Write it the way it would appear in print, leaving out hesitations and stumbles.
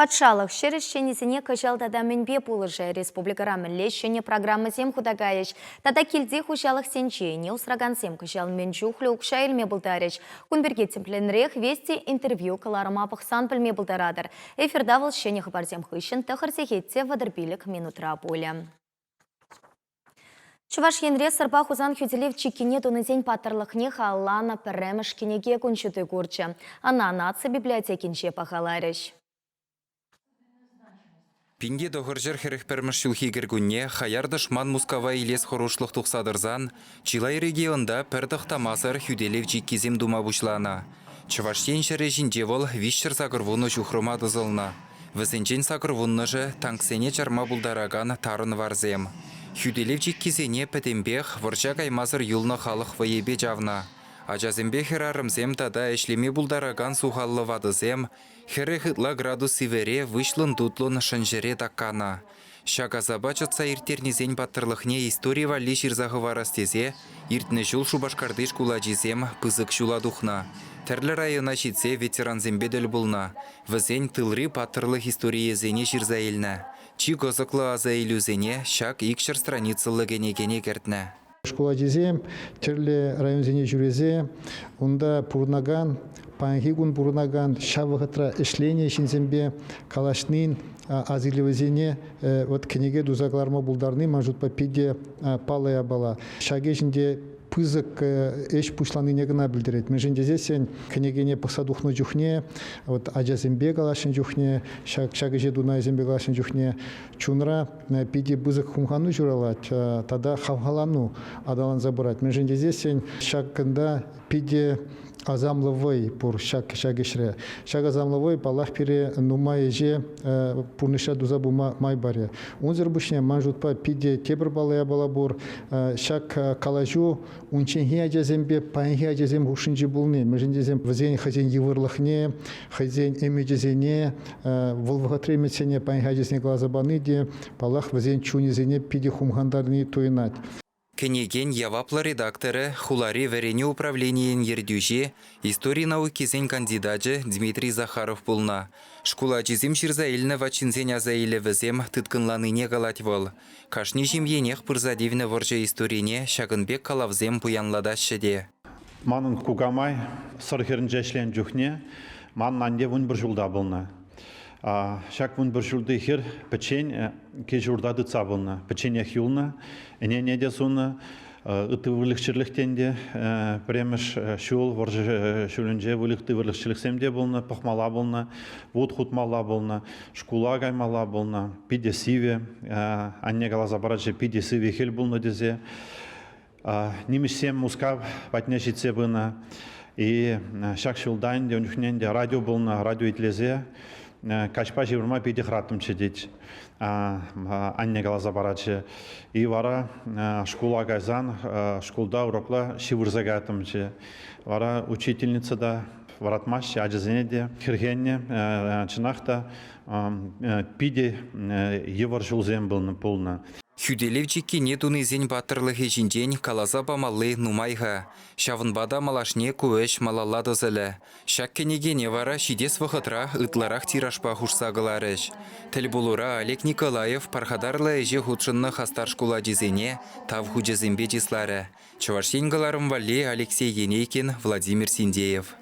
Патшалӑх ҫӗр ӗҫченӗсене кӑҫал тата мӗнпе пулӑшӗ? Республикӑра мӗнле ҫӗнӗ программӑсем хута кайӗҫ? Тата килти хуҫалӑхсенче ӗне усракансем кӑҫал мӗн чухлӗ укҫа илме пултарӗҫ? Кун пирки тӗплӗнрех Вести интервью кӑларӑма пӑхсан пӗлме пултаратӑр. Эфирта вӑл ҫӗнӗ хыпарсем хыҫҫӑн тӑхӑр сехет те 35 минутра пулӗ. Чӑваш Енре Сӑрпа Хусан хӳтӗлев чиккине тунисен паттӑрлӑхне халалланӑ пӗрремӗш кӗнеке кун ҫути курчӗ. Ӑна наци библиотекинче пахаларӗҫ. Пинте тӑхӑрҫӗр хӗрӗх пӗрмӗш ҫулхи кӗркунне хаяр тӑшман Мускава илес хӑрушлӑх тухса тӑрсан чылай регионта пӗр тӑхтамасӑр хӳтӗлев чиккисем тума пуҫланӑ. Чӑваш Ен ҫӗрӗ ҫинче вӑл виҫҫӗр сакӑрвунӑ ҫухрӑма тӑсӑлнӑ. Вӗсенчен сакӑрвуннӑшӗ танксене чарма пултаракан тарӑн варсем. Хӳтӗлев чиккисене пӗтӗмпех вӑрҫа каймасӑр юлнӑ халӑх вӑйӗпе чавнӑ. Ачасемпе хӗрарӑмсем тата ӗҫлеме пултаракан сухаллӑ ватӑсем 40 ытла градус сивӗре выҫлӑн-тутлӑн шӑн ҫӗре такканӑ. Ҫак асапа чӑтса ирттернисен паттӑрлӑхне истори валли ҫырса хӑварас тесе иртнӗ ҫул Шупашкарти шкул ачисем пысӑк ҫула тухнӑ. Тӗрлӗ района ҫитсе ветерансемпе тӗл пулнӑ. Вӗсен тылри паттӑрлӑх историйӗсене ҫырса илнӗ. Чи кӑсӑклӑ аса илӳсене ҫак икҫӗр страницӑллӑ кӗнекене кӗртнӗ. Шкул ачисем тӗрлӗ районсене ҫӳресе унта пурӑнакан, паянхи кун пурӑнакан, ҫав вӑхӑтра ӗҫленӗ ҫынсемпе калаҫнин асилӗвӗсене вот кӗнеке туса кӑларма пултарни ман шутпа питӗ паллӑ япала. Ҫак ӗҫ ӗнтӗ пысӑк ӗҫ пуҫланине кӑна пӗлтерет. Мӗншӗн тесессӗн кӗнекене пӑхса тухнӑ чухне, вот ачасемпе калаҫнӑ чухне, ҫак ҫак ӗҫе тунӑ ачасемпе калаҫнӑ чухне чунра питӗ пысӑк хумхану ҫуралать тата хавхалану аталанса пырать. Мӗншӗн тесессӗн ҫакӑнта питӗ асамлӑ вӑй пур ҫак ҫак ӗҫре. Ҫак асамлӑ вӑй, паллах, пире нумай ӗҫе пурнӑҫра туса пыма май парӗ. Унсӑр пуҫне, ман шутпа, питӗ тепӗр паллӑ япала пур. Ҫак калаҫу унчченхи ачасемпе паянхи ачасем хушшинче пулни, мӗншӗн тесен вӗсен хӑйсен йывӑрлӑхне, хӑйсен ӗмӗчӗсене, вӑл вӑхӑтри ӗмӗтсене паянхи ачасене каласа пани те, паллах, вӗсен чунӗсене питӗ хумхантарни туйӑнать. Кӗнекен яваплӑ редакторӗ, хулари вӗренӳ управленийӗн ертӳҫи, истори наукисен кандидачӗ Дмитрий Захаров пулнӑ. Шкул ачисем ҫырса илнӗ ват ҫынсен аса илӗвӗсем тыткӑнланине калать вӑл. Кашни ҫемьенех пырса тивнӗ вӑрҫӑ историне ҫакӑн пек калавсем пуянлатаҫҫӗ те. Манӑн кукамай Сӑр хӗрӗнче ӗҫленӗ чухне манӑн анне 11 ҫулта пулнӑ. Ҫак 11 ҫулти хӗр пӗччен кил-ҫурта тытса пулнӑ, пӗчченех юлнӑ, ӗнене те сунӑ, ытти выльӑх-чӗрлӗхтен те пӗрремӗш ҫул вӑрҫӑ ҫулӗнче выльӑх выльӑх-чӗрлӗхсем те пулнӑ, пӑхмалла пулнӑ, вут хутмалла пулнӑ. Шкула каймалла пулнӑ, питӗ сивӗ. Анне каласа паратчӗ, питӗ сивӗ хӗл пулнӑ тесе. Нимӗҫсем Мускав патне ҫитсе пынӑ. И ҫак ҫулта ӗнтӗ, ун чухне ӗнтӗ радио пулнӑ, радио итлесе каҫпа ҫывӑрма питӗ хӑраттӑмччӗ тет. Анне каласа паратчӗ. И вара шкула кайсан шкулта урокла ҫывӑрса каяттӑмччӗ. Вара учительница та вӑратмаҫҫӗ ачасене те хӗрхеннӗ. Чӑнах та питӗ йывӑр ҫулсем пулнӑ. Хӳтӗлев чиккине тунисен паттӑрлӑхӗ ҫинчен каласа памалли нумай-ха. Ҫавӑнпа та малашне ку ӗҫ малалла тӑсӑлӗ. Ҫак кӗнекене вара ҫитес вӑхӑтра ытларах тиражпа хушса кӑларӗҫ. Тӗлпулура Олег Николаев пархатарлӑ ӗҫе хутшӑннӑ хастар шкул ачисене Тав хучӗсемпе чысларӗ. Чӑваш Ен кӑларӑм валли Алексей Енейкин, Владимир Синдеев.